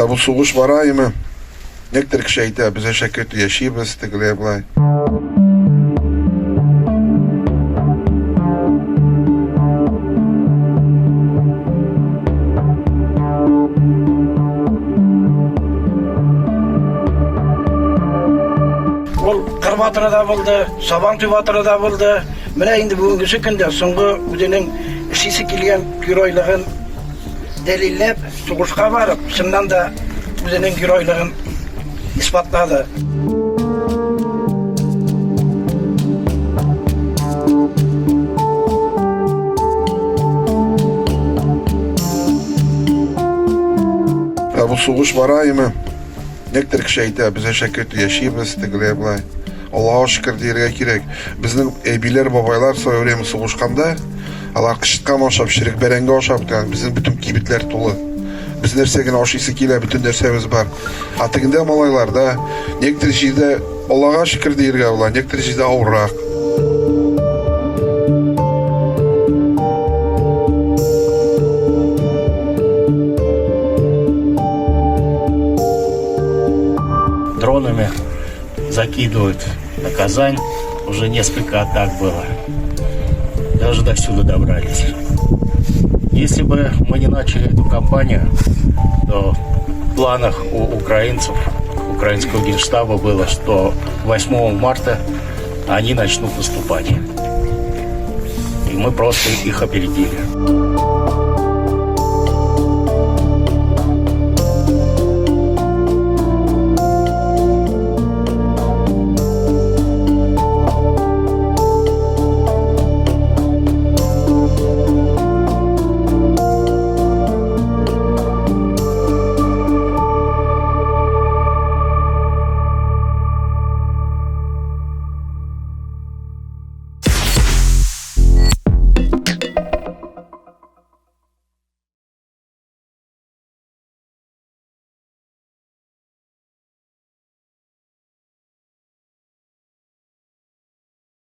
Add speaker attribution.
Speaker 1: Ә бу сугыш бара име? Некоторые кеше әйтә, без әшәке яшибез, тегеләй болай.
Speaker 2: Ул кыр батыры да булды, Сабан туй батыры да булды. Менә инде бүгенгесе көндә соңгы үзенең эшлисе килгән геройлыгын дәлилләп, сугышка барып, чыннан да үзенең геройлыгын исбатлады.
Speaker 1: Ә бу сугыш бара име? Некоторые кеше әйтә, без әшәке яшибез, тегеләй болай. Аллаһка шөкер дияргә кирәк. Безнең әбиләр, бабайлар в свое время сугышканда, алар кычыткан ашап, черек бәрәңге ашап, безнең бөтен кибетләр тулы. Без нәрсә генә ашыйсы килә, бөтен нәрсәбез бар. А тегендә малайлар да, некоторые җирдә Аллага шөкер дияргә була, некоторые җирдә авыррак.
Speaker 3: Дронами закидывают на Казань. Уже несколько атак было. Даже до сюда добрались. Если бы мы не начали эту кампанию, то в планах у украинцев, украинского генштаба было, что 8 марта они начнут наступать. И мы просто их опередили.